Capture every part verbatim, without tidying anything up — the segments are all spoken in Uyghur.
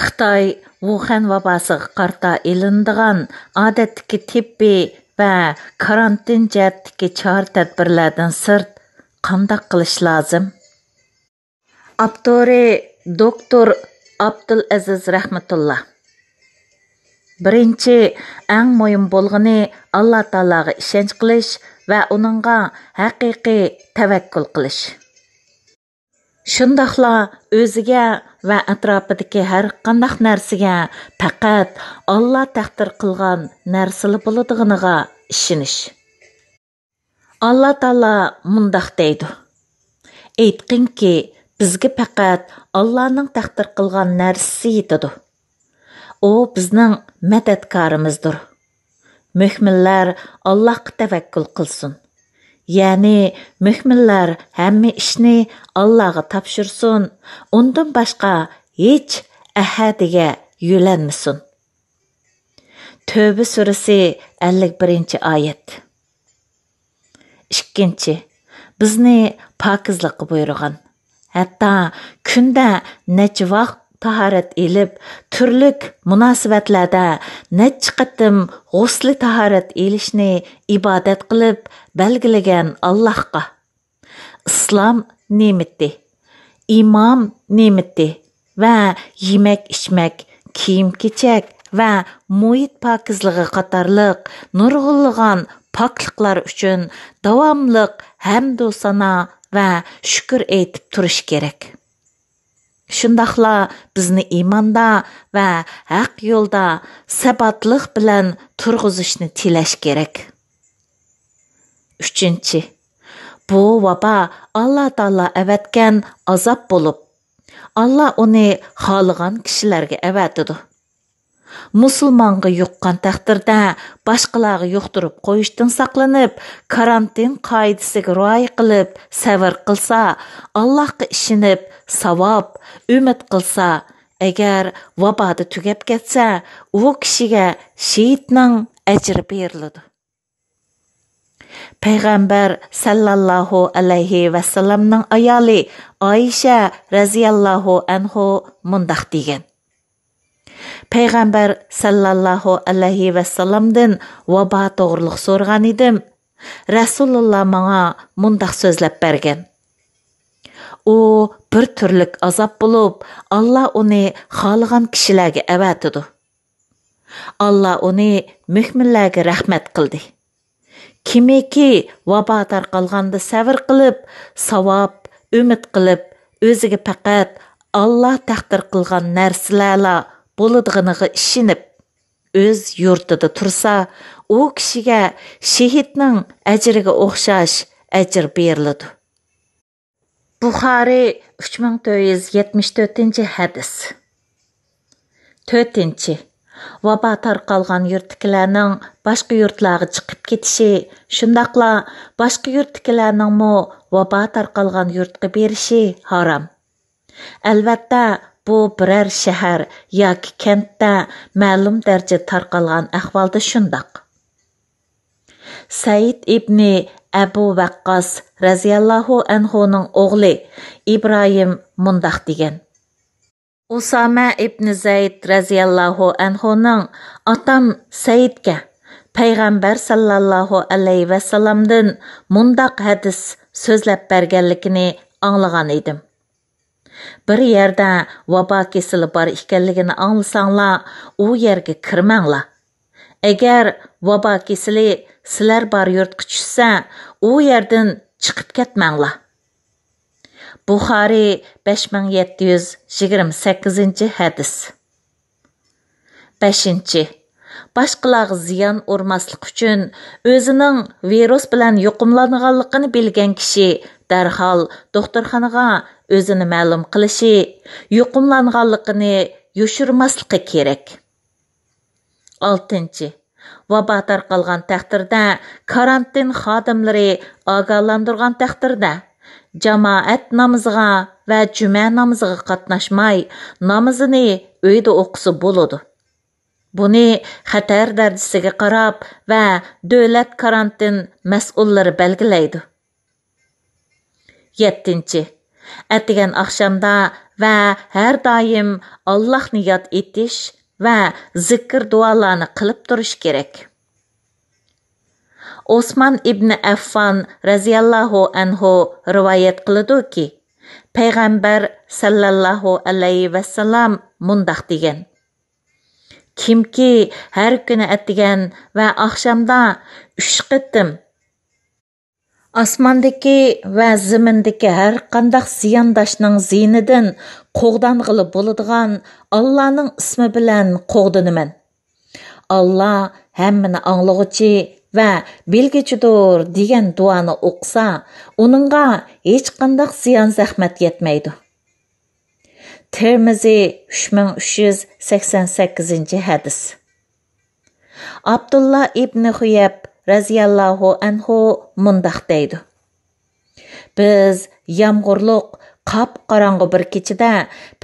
خىتاي ۋۇخەن ۋاباسىغا قارىتا ئېلىنىدىغان ئادەتتىكى تېببىي ۋە كارانتىن جەھەتتىكى چارە-تەدبىرلەردىن سىرت قانداق قىلىش لازىم؟ ئاپتورى دوكتور ئابدۇلئەزىز رەھمەتۇللا. بىرىنچى، ئەڭ مۇھىم بولغىنى ئاللا تائالاغا ئىشەنچ قىلىش ۋە ئۇنىڭغا ھەقىقىي تەۋەككۈل قىلىش. شۇنداقلا ئۆزىگە ۋە ئەتراپىدىكى ھەر قانداق نەرسىگە پەقەت ئاللا تەقدىر قىلغان نەرسىلا بولىدىغىنىغا ئىشىنىش. ئاللا تائالا مۇنداق دەيدۇ: «ئېيتقىنكى، بىزگە پەقەت ئاللانىڭ تەقدىر قىلغان نەرسىسى يېتىدۇ. ئۇ بىزنىڭ مەدەتكارىمىزدۇر. مۆمىنلەر ئاللاھقا تەۋەككۈل قىلسۇن.» يەنى مۆمىنلەر ھەممە ئىشنى ئاللاغا تاپشۇرسۇن، ئۇندىن باشقا ھېچ ئەھەدىگە يۆلەنمىسۇن. تۆبە سۈرىسى، ئەللىك بىرىنچى ئايەت. ئىككىنچى، بىزنى پاكىزلىققا بۇيرۇغان. ھەتتا كۈندە نەچچە ۋاق تاھارەت ئېلىپ، تۈرلۈك مۇناسىۋەتلەردە نەچچە قېتىم غۇسلى تاھارەت ئېلىشنى ئىبادەت قىلىپ بەلگىلىگەن ئاللاھقا، ئىسلام نېمىتى، ئىمام نېمىتى ۋە يېمەك-ئىچمەك، كىيىم-كېچەك ۋە مۇھىت پاكىزلىقى قاتارلىق نۇرغۇنلىغان پاكلىقلار ئۈچۈن داۋاملىق ھەمدۇ سانا ۋە شۈكۈر ئېيتىپ تۇرۇش كېرەك. شۇنداقلا بىزنى ئىماندا ۋە ھەق يولدا سەباتلىق بىلەن تۇرغۇزۇشنى تىلەش كېرەك. ئۈچىنچى، بۇ ۋابا ئاللا تائالا ئەۋەتكەن ئازاب بولۇپ، ئاللا ئۇنى خالىغان كىشىلەرگە ئەۋەتىدۇ. مۇسۇلمانغا يۇققان تەقدىردە باشقىلارغا يۇقتۇرۇپ قويۇشتىن ساقلىنىپ، كارانتىن قائىدىسىگە رىئايە قىلىپ سەۋر قىلسا، ئاللاھقا ئىشىنىپ ساۋاب ئۈمىد قىلسا، ئەگەر ۋابادا تۈگەپ كەتسە، ئۇ كىشىگە شېھىتنىڭ ئەجرى بېرىلىدۇ. پەيغەمبەر سەللەللاھۇ ئەلەيھى ۋەسەللەمنىڭ ئايالى ئائىشە رەزىيەللاھۇ ئەنھۇ مۇنداق دېگەن: پەيغەمبەر سەللەللاھۇ ئەلەيھى ۋەسەللەمدىن ۋابا توغرۇلۇق سورىغان ئىدىم. رەسۇلۇللا ماڭا مۇنداق سۆزلەپ بەرگەن: ئۇ بىر تۈرلۈك ئازاب بولۇپ، ئاللا ئۇنى خالىغان كىشىلەرگە ئەۋەتىدۇ. ئاللا ئۇنى مۆمىنلەرگە رەھمەت قىلدى. كىمكى ۋابا تارقالغاندا سەۋر قىلىپ، ساۋاب ئۈمىد قىلىپ، ئۆزىگە پەقەت ئاللا تەقدىر قىلغان نەرسىلەرلا بولىدىغىنىغا ئىشىنىپ، ئۆز يۇرتىدا تۇرسا، ئۇ كىشىگە شېھىتنىڭ ئەجرىگە ئوخشاش ئەجىر بېرىلىدۇ. بۇخارىي، ئۈچ مىڭ تۆت يۈز يەتمىش تۆتىنچى ھەدىس. تۆتىنچى، ۋابا تارقالغان يۇرتتىكىلەرنىڭ باشقا يۇرتلارغا چىقىپ كېتىشى، شۇنداقلا باشقا يۇرتتىكىلەرنىڭمۇ ۋابا تارقالغان يۇرتقا بېرىشى ھارام. ئەلۋەتتە، بۇ بىرەر شەھەر ياكى كەنتتە مەلۇم دەرىجىدە تارقالغان ئەھۋالدا شۇنداق. سەئىد ئىبنى ئەبۇ ۋەققاس رەزىياللاھۇ ئەنھۇنىڭ ئوغلى ئىبراھىم مۇنداق دېگەن: ئۇسامە ئىبنى زەيد رەزىياللاھۇ ئەنھۇنىڭ ئاتام سەئىدكە پەيغەمبەر سەللەللاھۇ ئەلەيھى ۋەسەللەمدىن مۇنداق ھەدىس سۆزلەپ بەرگەنلىكىنى ئاڭلىغان ئىدىم: بىر يەردە ۋابا كېسىلى بار ئىكەنلىكىنى ئاڭلىساڭلار، ئۇ يەرگە كىرمەڭلار. ئەگەر ۋابا كېسىلى سىلەر بار يۇرتقا چۈشسە، ئۇ يەردىن چىقىپ كەتمەڭلار. بۇخارىي، بەش مىڭ يەتتە يۈز يىگىرمە سەككىزىنچى ھەدىس. بەشىنچى، باشقىلارغا زىيان ئۇرماسلىق ئۈچۈن، ئۆزىنىڭ ۋىرۇس بىلەن يۇقۇملانغانلىقىنى بىلگەن كىشى دەرھال دوختۇرخانىغا ئۆزىنى مەلۇم قىلىشى، يۇقۇملانغانلىقىنى يوشۇرماسلىقى كېرەك. ئالتىنچى، ۋابا تارقالغان تەقدىردە، كارانتىن خادىملىرى ئاگاھلاندۇرغان تەقدىردە، جامائەت نامىزىغا ۋە جۈمە نامىزىغا قاتناشماي، نامىزىنى ئۆيدە ئوقۇسا بولىدۇ. بۇنى خەتەر دەرىجىسىگە قاراپ ۋە دۆلەت كارانتىن مەسئۇللىرى بەلگىلەيدۇ. يەتتىنچى، ئەتىگەن ئاخشامدا ۋە ھەر دائىم ئاللاھنى ياد ئېتىش ۋە زىكىر دۇئالارنى قىلىپ تۇرۇش كېرەك. ئوسمان ئىبنى ئەففان رەزىياللاھۇ ئەنھۇ رىۋايەت قىلىدۇكى، پەيغەمبەر سەللەللاھۇ ئەلەيھى ۋەسەللەم مۇنداق دېگەن: كىمكى ھەر كۈنى ئەتىگەن ۋە ئاخشامدا ئۈچ قېتىم، ئاسماندىكى ۋە زېمىندىكى ھەر قانداق زىيانداشنىڭ زىيىنىدىن قوغدانغىلى بولىدىغان ئاللانىڭ ئىسمى بىلەن قوغدىنىمەن. ئاللا ھەممىنى ئاڭلىغۇچى ۋە بىلگۈچىدۇر دېگەن دۇئانى ئوقۇسا، ئۇنىڭغا ھېچقانداق زىيان-زەخمەت يەتمەيدۇ. تىرمىزى، ئۈچ مىڭ ئۈچ يۈز سەكسەن سەككىزىنچى ھەدىس. ئابدۇللا ئىبنى خۇيەب رەزىياللاھۇ ئەنھۇ مۇنداق دەيدۇ: بىز يامغۇرلۇق، قاپقاراڭغۇ بىر كېچىدە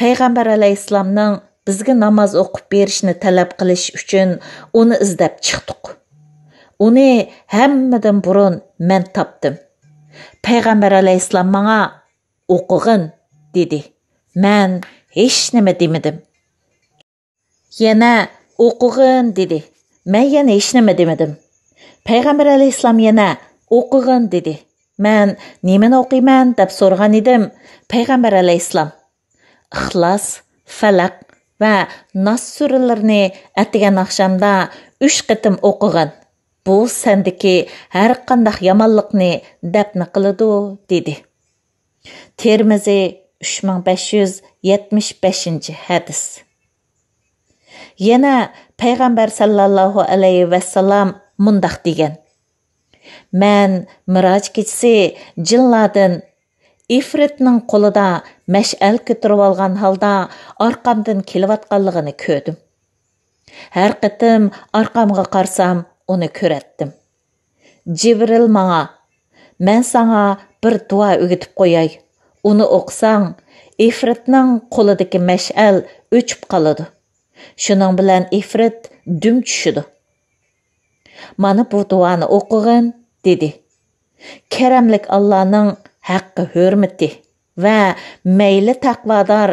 پەيغەمبەر ئەلەيھىسسالامنىڭ بىزگە ناماز ئوقۇپ بېرىشنى تەلەپ قىلىش ئۈچۈن ئۇنى ئىزدەپ چىقتۇق. ئۇنى ھەممىدىن بۇرۇن مەن تاپتىم. پەيغەمبەر ئەلەيھىسسالام ماڭا «ئوقۇغىن» دېدى. مەن ھېچنېمە دېمىدىم. يەنە «ئوقۇغىن» دېدى. مەن يەنە ھېچنېمە دېمىدىم. پەيغەمبەر ئەلەيھىسسالام يەنە «ئوقۇغىن» دېدى. مەن «نېمىنى ئوقۇيمەن؟» دەپ سورىغان ئىدىم. پەيغەمبەر ئەلەيھىسسالام: «ئىخلاس، فەلەق ۋە ناس سۈرىلىرىنى ئەتىگەن ئاخشامدا ئۈچ قېتىم ئوقۇغىن. بۇ سەندىكى ھەر قانداق يامانلىقنى دەپنە قىلىدۇ» دېدى. تىرمىزى، ئۈچ مىڭ بەش يۈز يەتمىش بەشىنچى ھەدىس. يەنە پەيغەمبەر سەللەللاھۇ ئەلەيھى ۋەسسالام مۇنداق دېگەن: مەن مىراج كېچىسى جىنلاردىن ئىفرىتنىڭ قولىدا مەشئەل كۆتۈرۈۋالغان ھالدا ئارقامدىن كېلىۋاتقانلىقىنى كۆردۈم. ھەر قېتىم ئارقامغا قارىسام، ئۇنى كۆرەتتىم. جىبرىل ماڭا: «مەن ساڭا بىر دۇئا ئۆگىتىپ قوياي. ئۇنى ئوقۇساڭ، ئىفرىتنىڭ قولىدىكى مەشئەل ئۆچۈپ قالىدۇ. شۇنىڭ بىلەن ئىفرىت دۈم چۈشىدۇ. مانا بۇ دۇئانى ئوقۇغىن» دېدى. كەرەملىك ئاللانىڭ ھەققى ھۆرمىتى ۋە مەيلى تەقۋادار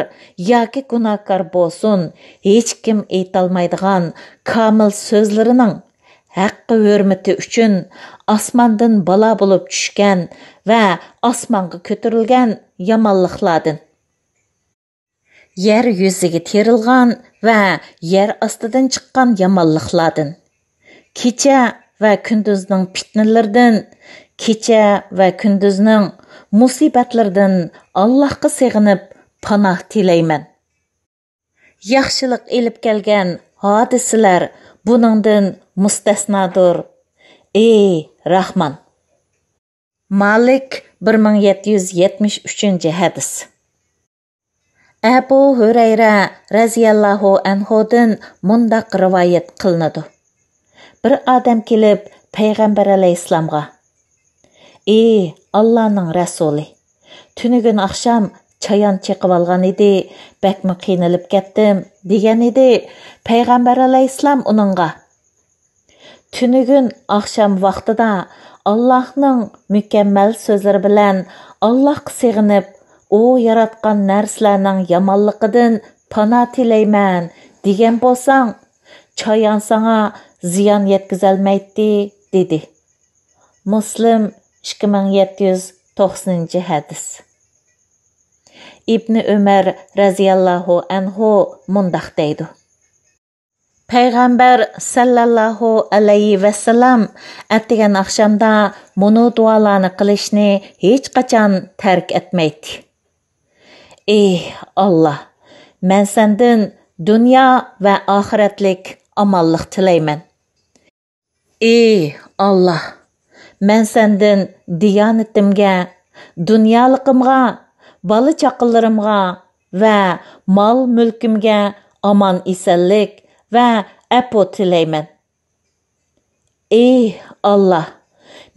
ياكى گۇناھكار بولسۇن، ھېچكىم ئېيتالمايدىغان كامىل سۆزلىرىنىڭ ھەققى ھۆرمىتى ئۈچۈن ئاسماندىن بالا بولۇپ چۈشكەن ۋە ئاسمانغا كۆتۈرۈلگەن يامانلىقلاردىن، يەر يۈزىگە تېرىلغان ۋە يەر ئاستىدىن چىققان يامانلىقلاردىن، كېچە ۋە كۈندۈزنىڭ پىتنىلىرىدىن، كېچە ۋە كۈندۈزنىڭ مۇسىبەتلىرىدىن ئاللاھقا سېغىنىپ پاناھ تىلەيمەن. ياخشىلىق ئېلىپ كەلگەن ھادىسىلەر بۇنىڭدىن مۇستەسنادۇر. ئى راھمان! مالىك، بىر مىڭ يەتتە يۈز يەتمىش ئۈچىنچى ھەدىس. ئەبۇ ھۈرەيرە رەزىياللاھۇ ئەنھۇدىن مۇنداق رىۋايەت قىلىنىدۇ: بىر ئادەم كېلىپ پەيغەمبەر ئەلەيھىسسالامغا: «ئى ئاللانىڭ رەسۇلى، تۈنۈگۈن ئاخشام چايان چېقىۋالغان ئىدى، بەكمۇ قىينىلىپ كەتتىم» دېگەن ئىدى. پەيغەمبەر ئەلەيھىسسالام ئۇنىڭغا: تۈنۈگۈن ئاخشام ۋاقتىدا ئاللاھنىڭ مۇكەممەل سۆزلىرى بىلەن ئاللاھقا سېغىنىپ، ئۇ ياراتقان نەرسىلەرنىڭ يامانلىقىدىن پانا تىلەيمەن دېگەن بولساڭ، چايان ساڭا زىيان يەتكۈزەلمەيتتى، دېدى. مۇسلىم، ئىككى مىڭ يەتتە يۈز توقسىنىنچى ھەدىس. ئىبنى ئۆمەر رەزىياللاھۇ ئەنھۇ مۇنداق دەيدۇ: پەيغەمبەر سەللەللاھۇ ئەلەيھى ۋەسسالام ئەتىگەن ئاخشامدا مۇنۇ دۇئالارنى قىلىشنى ھېچقاچان تەرك ئەتمەيتتى: «ئى ئاللا، مەن سەندىن دۇنيا ۋە ئاخىرەتلىك ئامانلىق تىلەيمەن. ئى ئاللا، مەن سەندىن دىيانىتىمگە، دۇنيالىقىمغا، بالا-چاقىلىرىمغا ۋە مال-مۈلكۈمگە ئامان-ئېسەنلىك ۋە ئەپۇ تىلەيمەن. ئى ئاللا،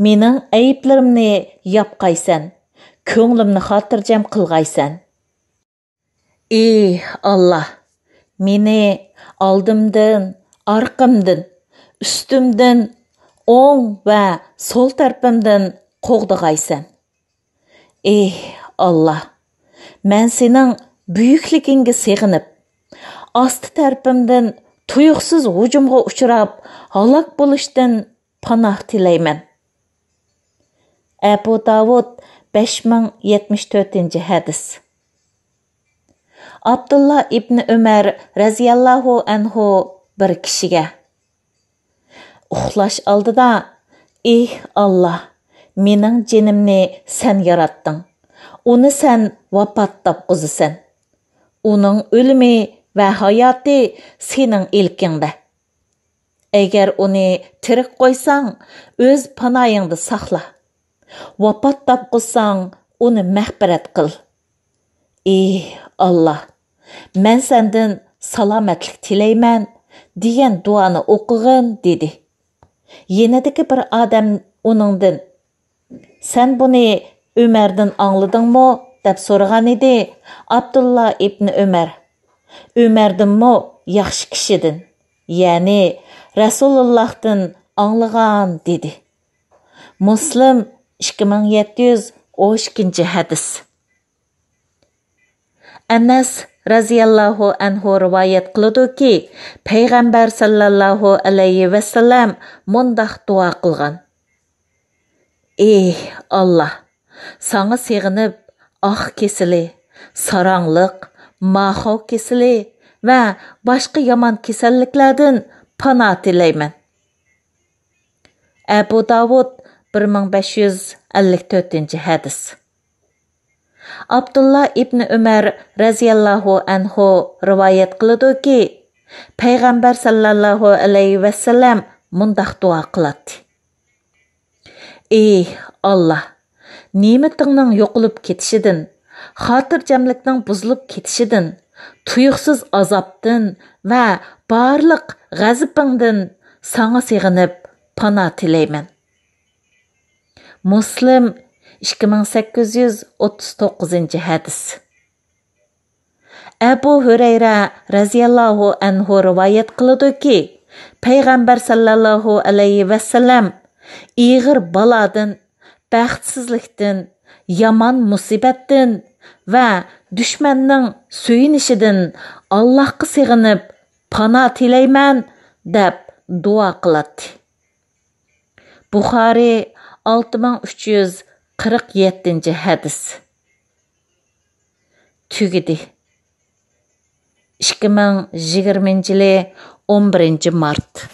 مېنىڭ ئەيىبلىرىمنى ياپقايسەن، كۆڭلۈمنى خاتىرجەم قىلغايسەن. ئى ئاللا، مېنى ئالدىمدىن، ئارقامدىن، ئۈستۈمدىن، ئوڭ ۋە سول تەرىپىمدىن قوغدىغايسەن. ئى ئاللا، مەن سېنىڭ بۈيۈكلۈكۈڭگە سېغىنىپ، ئاستى تەرىپىمدىن تۇيۇقسىز ھۇجۇمغا ئۇچراپ، ھالاك بولۇشتىن پاناھ تىلەيمەن. ئەبۇ داۋۇد، بەش مىڭ يەتمىش تۆتىنچى ھەدىس. ئابدۇللا ئىبنى ئۆمەر رەزىياللاھۇ ئەنھۇ بىر كىشىگە، ئۇخلاش ئالدىدا، ئېھ ئاللا، مېنىڭ جېنىمنى سەن ياراتتىڭ، ئۇنى سەن ۋاپات تاپقۇزىسەن. ئۇنىڭ ئۆلۈمى ۋە ھاياتى سېنىڭ ئىلكىڭدە. ئەگەر ئۇنى تىرىك قويساڭ، ئۆز پاناھىڭدا ساقلا. ۋاپات تاپقۇزساڭ، ئۇنى مەغپىرەت قىل. ئېھ ئاللا، مەن سەندىن سالامەتلىك تىلەيمەن، دېگەن دۇئانى ئوقۇغىن، دېدى. يېنىدىكى بىر ئادەم ئۇنىڭدىن، سەن بۇنى ئۆمەردىن ئاڭلىدىڭمۇ؟ دەپ سورىغانىدى. ئابدۇللا ئىبنى ئۆمەر، ئۆمەردىنمۇ ياخشى كىشىدىن، يەنى رەسۇلۇللاھتىن ئاڭلىغان، دېدى. مۇسلىم، ئىككى مىڭ يەتتە يۈز ئون ئىككىنچى ھەدىس. ئەنەس رەزىياللاھۇ ئەنھۇ رىۋايەت قىلىدۇكى، پەيغەمبەر ساللاللاھۇ ئەلەيھى ۋەسەللەم مۇنداق دۇئا قىلغان: ئېھ ئاللا، ساڭا سېغىنىپ، ئاق كېسىلى، ساراڭلىق، ماخاۋ كېسىلى ۋە باشقا يامان كېسەللىكلەردىن پاناھ تىلەيمەن. ئەبۇ داۋۇد، بىر مىڭ بەش يۈز ئەللىك تۆتىنچى ھەدىس. ئابدۇللا ئىبنى ئۆمەر رەزىياللاھۇ ئەنھۇ رىۋايەت قىلىدۇكى، پەيغەمبەر ساللاللاھۇ ئەلەيھى ۋەسەللەم مۇنداق دۇئا قىلاتتى: ئېھ ئاللا، نېمىتىڭنىڭ يوقىلىپ كېتىشىدىن، خاتىرجەملىكنىڭ بۇزۇلۇپ كېتىشىدىن، تۇيۇقسىز ئازابتىن ۋە بارلىق غەزىپىڭدىن ساڭا سېغىنىپ پاناھ تىلەيمەن. مۇسلىم، ئىككى مىڭ سەككىز يۈز ئوتتۇز توققۇزىنچى ھەدىس. ئەبۇ ھۈرەيرە رەزىياللاھۇ ئەنھۇ رىۋايەت قىلىدۇكى، پەيغەمبەر ساللاللاھۇ ئەلەيھى ۋەسەللەم ئېغىر بالادىن، بەختسىزلىكتىن، يامان مۇسىبەتتىن ۋە دۈشمەننىڭ سۆيۈنۈشىدىن ئاللاھقا سېغىنىپ پاناھ تىلەيمەن، دەپ دۇئا قىلاتتى. بۇخارى، ئالتە مىڭ ئۈچ يۈز قىرىق يەتتىنچى ھەدىس. تۈگىدى. ئىككى مىڭ يىگىرمىنچى يىلى ئون بىرىنچى مارت.